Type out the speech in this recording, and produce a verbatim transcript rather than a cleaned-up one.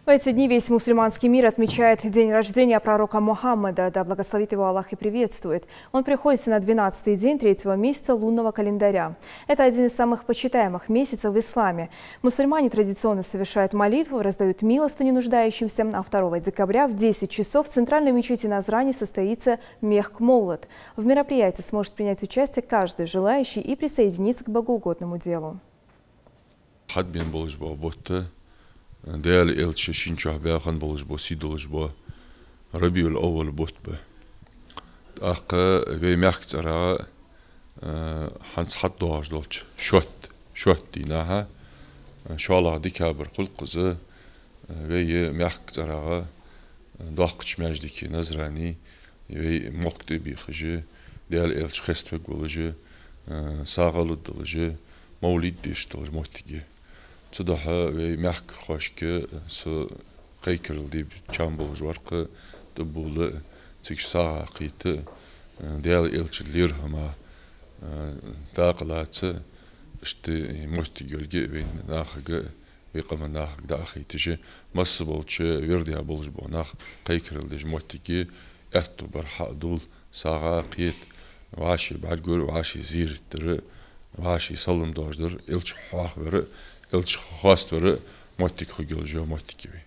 В эти дни весь мусульманский мир отмечает день рождения пророка Мухаммада, да благословит его Аллах и приветствует. Он приходится на двенадцатый день третьего месяца лунного календаря. Это один из самых почитаемых месяцев в исламе. Мусульмане традиционно совершают молитву, раздают милостыню нуждающимся, а второго декабря в десять часов в центральной мечети Назрани состоится Мехк Моулад. В мероприятии сможет принять участие каждый желающий и присоединиться к богоугодному делу. Хьадбен болаш бола бутт, Даьла элча шийна чу баьхка болаш бола, сий долаш бола Рабиул-Аввал бутт ба. ТӀаккха вай мехка цӀерагӀа, э, хӀанз хьатӀадоагӀаш долча шоатта, шоатта дийнахьа, э, шоллагӀа декабрь хул-кх из, э, вай мехка цӀерагӀа, э, доккхача маьждиге Назрани, вай мохк тӀабехаш, Даьла элча хеставергволаш, э, сагӀа лургдолаш, мовлид деш долаш моттиг я. Цудухьа вай мехкархошка со кхайкарал де чам болаш вар-кх, тӀабувла, цига сагӀа кхийтта, э, Даьла элчан лерхӀама, э, дакъа лаца, иштта моттиг йолга вай нахага, вай къаман нахага дӀахайташ, масса болча вирдаь болаш бола нах кхайкарал деш моттиг я, аьттув бар хьадувла, сагӀа кхета, вӀаший бӀаргагур, вӀаший зерат дар, вӀаший салам доаржадар, элча хьоахавар, элча хоаставар моттиг хургйолаш йола моттиг я вай.